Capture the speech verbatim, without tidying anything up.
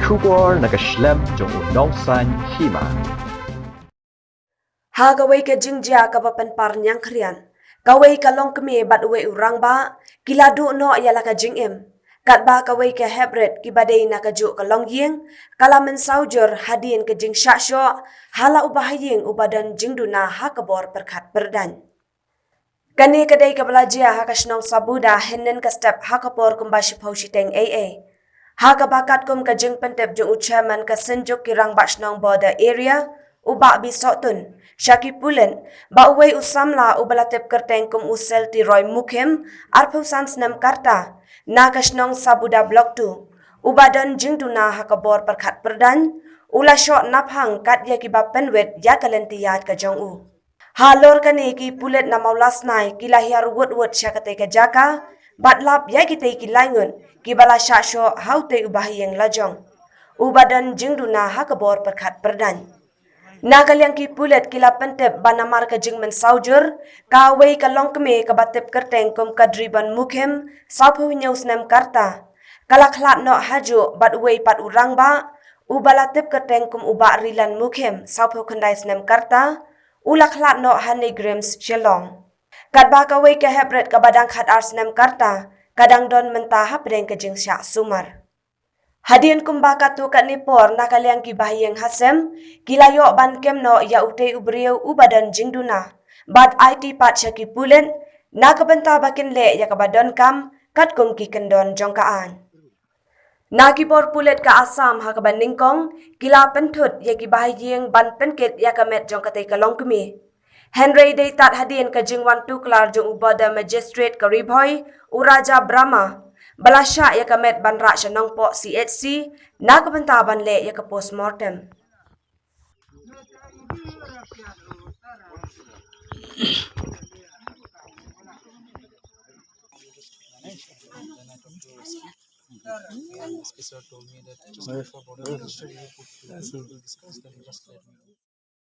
Khubor na ka shlem jong u Nongsaiñ Hima. Ha kawei ka jingjia kaba pynpar ñiangkhrian, kawei ka longkmie bad uwei u rangbah ki la duh noh ïa la ka jingim, katba kawei ka heprit kiba dei na kajuh ka longïing ka la mynsaw jur hadien ka jingshah shoh ha la u bahaïing uba don jingduna ha ka bor pyrkhat pyrdaiñ. Kane ka dei kaba la jia ha ka shnong Sabuda hynnin ka step ha ka por kumba shiphew shiteng eiei. Ha kaba katkum ka jingpyntip jong u chairman ka Synjuk ki Rangbah Shnong Border Area, u Bah B. Sohtun, sha ki pulit, ba uwei u samla uba la tip kyrteng kum u Selti Roy Mukhim, arphew san snem ka rta, na ka shnong Sabuda Block two, uba don jingduna ha ka bor pyrkhat pyrdaiñ, u la shoh naphang kat ïa kiba pynwit ïa ka lynti ïaid ka jong u. Halor kane, ki pulit na Mawlasnai ki la hiar wut wut sha katei ka jaka bad lap ïa kitei ki laingut kiba la shah shoh ha utei u bahaïing lajong uba don jingduna ha ka bor pyrkhat pyrdaiñ. Na ka liang ki pulit ki la pyntip ba namar ka jingmynsaw jur, kawei ka longkmie kaba tip kyrteng kum ka Driban Mukhim, sawphew hynñiew snem ka rta, ka la khlad noh hajuh bad uwei pat u rangbah uba la tip kyrteng kum u Bah Rilan Mukhim, sawphew khyndai snem ka rta, u la khlad noh ha NEIGRIHMS Shillong. Katba kawei ka heprit kaba dang khatar snem ka rta ka dang don mynta hapdeng ka jingshah sumar. Hadien kumba katto katne por, na ka liang ki bahaïing hasem ki la ïoh ban kem noh ïa utei u briew uba don jingduna bad aiti pat sha ki pulit na ka bynta ba kin leh ïa kaba donkam katkum ki kyndon jong ka aiñ. Na ki bor pulit ka Assam ha kaba nyngkong ki la pynthut ïa ki bahaïing ban pynkit ïa ka met jong katei ka longkmie. Hynrei dei tad hadien ka jingwan tuklar jong u Border Magistrate ka Ri Bhoi, u Raja Brahma, ba la shah ïa ka met ban rah sha Nongpoh C H C na ka bynta ban leh ïa ka postmortem.